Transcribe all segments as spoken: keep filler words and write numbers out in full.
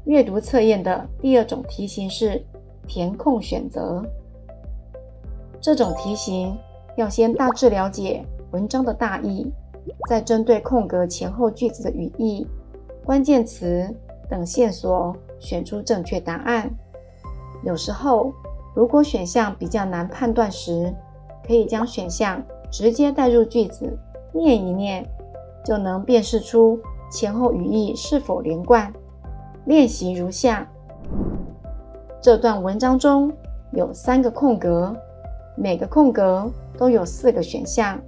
阅读测验的第二种题型是填空选择。这种题型要先大致了解文章的大意，再针对空格前后句子的语义、关键词等线索选出正确答案。有时候，如果选项比较难判断时，可以将选项直接带入句子念一念，就能辨识出前后语义是否连贯。练习如下：这段文章中有三个空格，每个空格都有四个选项。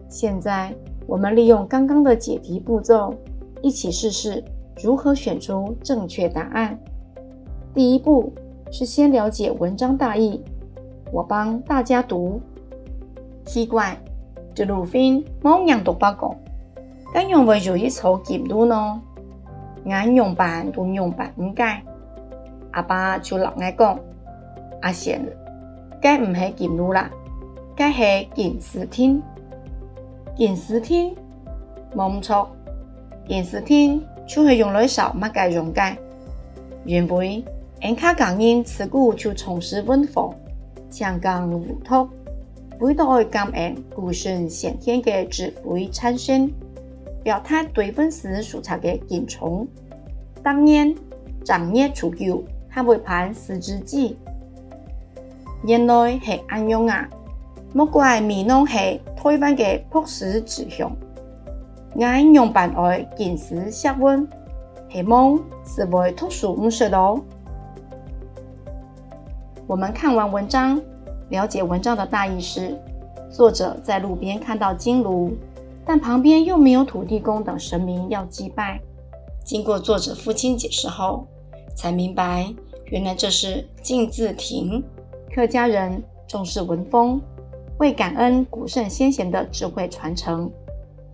现在我们利用刚刚的解题步骤，一起试试如何选出正确答案。第一步是先了解文章大意，我帮大家读。奇怪，這路脣無人讀白講，該仰會有一座金爐呢？𠊎仰般都仰般毋解。阿爸就摎𠊎講：「阿賢，該毋係金爐啦，該係金絲釘。」金絲釘？無毋著，金絲釘就係用來燒麼个用个。因為𫣆客家人自古就重視文化，淨耕舞讀，為著愛感恩古聖先賢个智慧傳承，表達對文字書冊个敬重。逐年正月初九還會辦四字祭。 原來係恁樣啊！莫怪美濃係臺灣个博士之鄉。𠊎仰般愛金絲惜文，係無就會讀書毋識囉。我們看完文章，了解文章的大意是，作者在路邊看到金爐，但旁邊又沒有土地公等神明要祭拜。經過作者父親解釋後， 才明白原來這是敬字亭。客家人重視文風，為感恩古聖先賢的智慧傳承，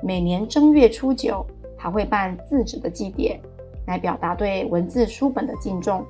每年正月初九還會辦字紙的祭典，來表達對文字書本的敬重。